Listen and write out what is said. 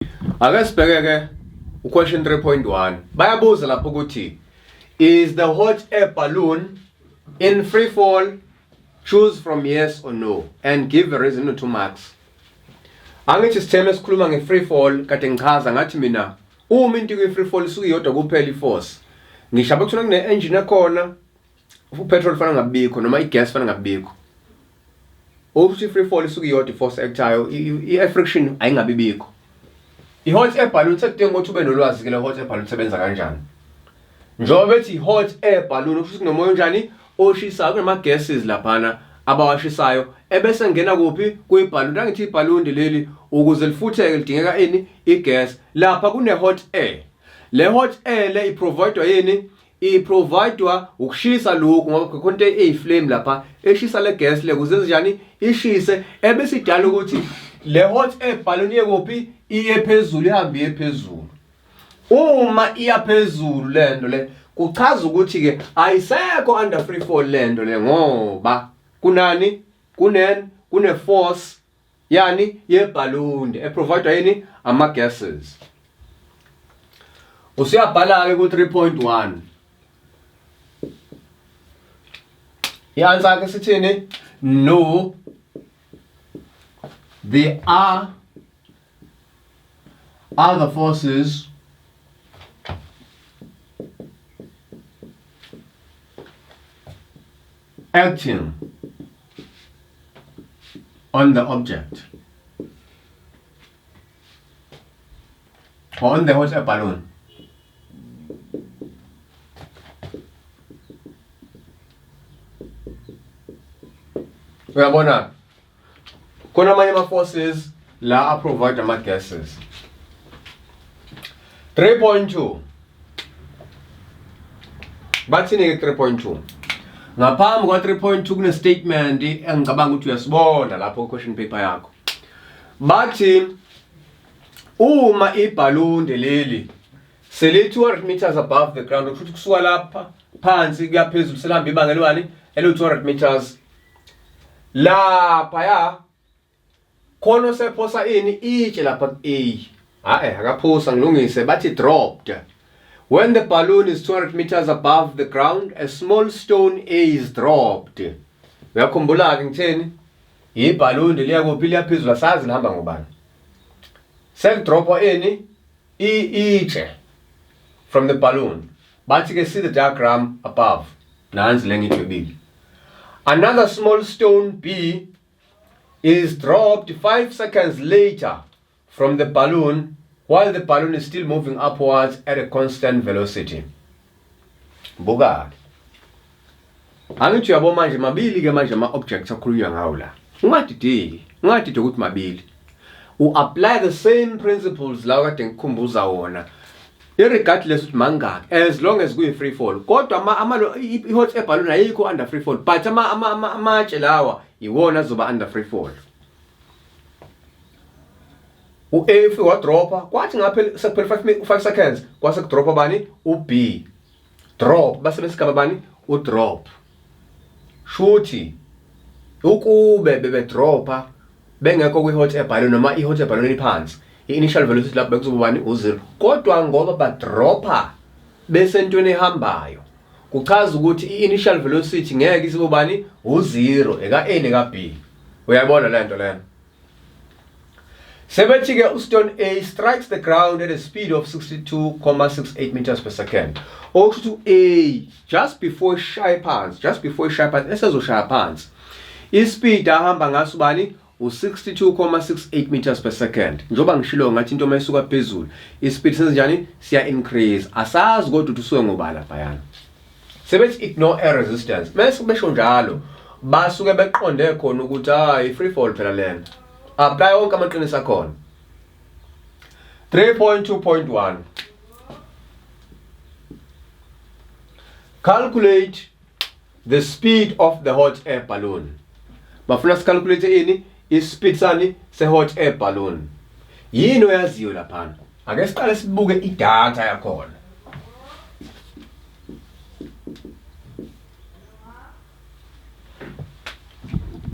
Ake sibheke ke uquestion 3.1. Bayabuza lapho ukuthi is the hot air balloon in free fall? Choose from yes or no and give a reason to marks. Angithi sitheme sikhuluma nge-free fall kade ngichaza ngathi mina uma into ikwi-free fall isuke iyodwa kuphela i-force. Ngisho abekuthiwa kune-engine ekhona upetrol fanele ngabikho noma igas fanele ngabikho. Ukuthi i-free fall isuke iyodwa i-force actayo i-air friction ayingabi bikho. I-hot air balloon sekudinga ukuthi ube nolwazi ke le hot air balloon sebenza kanjani. Njengoba bethi i-hot air balloon kusho ukuthi kunomoya onjani oshisayo kunama-gases laphana abawashisayo ebese ngena kuphi kuyibhaluni. Angithi ibhaluni leli ukuze lifutheke lidingeka ini igas. Lapha kune-hot air. Le hot air le iprovidwa yini? Iprovidwa ukushisa lokhu ngoba kukhona into eyi-flame lapha eshisa le gas le kuze njani ishise ebese idala ukuthi le hot air balloon iye kuphi iye phezulu ihambe iye phezulu. Uma iya phezulu lento le kuchaza ukuthi ke ayisekho under free fall lento le ngoba kunani kunen kune force yani yebhaluni eprovidwa yini ama gases. Usuyabhala ke ku 3.1. I-answer ke sithini? No, there are other forces acting on the object or on the hot air balloon. Uyabona khona amanye ama-forces la aprovide ama-gases. 3.2 bathini ke 3.2? Ngaphambi kwa 3.2 kune statement engicabanga ukuthi uyasibona lapho question paper yakho. Bathi uma ibhalunde leli sele 200 meters above the ground, kusho ukuthi kusuka lapha phansi kuya phezulu selihamba ibanga elibani elu 200 meters lapha ya khona osephosa ini itshe lapha ku-A. Hayi akaphosa ngilungise bathi dropped. When the balloon is 200 meters above the ground, a small stone A is dropped. Uyakhumbula ke ngitheni? Ibhaluni liya kuphi? Liya phezulu asazi lihamba ngobani. Sekudropwa ini itshe from the balloon. Bathi ke see the diagram above. Nansi le ngidwebile. Another small stone B is dropped 5 seconds later from the balloon while the balloon is still moving upwards at a constant velocity. Buka. Angithi uyabo manje mabili ke manje ama objects akhulunywa ngawo la. Ungadideki, ungadideki ukuthi mabili. U apply the same principles la kade ngikukhumbuza wona. Irregardless ukuthi mangaki as long as kuyi free fall. Kodwa ama ama i-hot air balloon ayikho under free fall but ama ama amatshe lawa iwona azoba under free fall. U-A ufike wadropha kwathi ngaphela sekuphela 5 seconds kwase kudropha bani u-B. Drop base besigaba bani u-drop. Shuthi ukube bebedropha bengekho kwi-hot air balloon noma i-hot air balloon iphansi i-initial velocity lapho bekuzoba bani u-0, kodwa ngoba badropha besentweni ehambayo kuchaza ukuthi i-initial velocity ngeke isibe bani u-0 eka A neka B. Uyayibona le nto lena? Sebethi ke ustone A strikes the ground at a speed of 62.68 meters per second. Okusho ukuthi A just before ishaye phansi, just before ishaye phansi, esezoshaya phansi. Ispeed ahamba ngaso bani u-62.68 meters per second. Njengoba ngishilo ngathi into mayisuka phezulu, ispeed senzenjani? Siya increase. Asazi kodwa ukuthi usuke ngobala laphayana. Sebethi ignore air resistance. Mase besho njalo basuke beqonde khona ukuthi hayi free fall phela lena. Apply wonke amaqiniso akhona. 3.2.1 Calculate the speed of the hot air balloon. Bafuna sicalculate ini? I-speed sani se-hot air balloon. Yini oyaziyo laphana? Ake siqale sibuke idatha yakhona.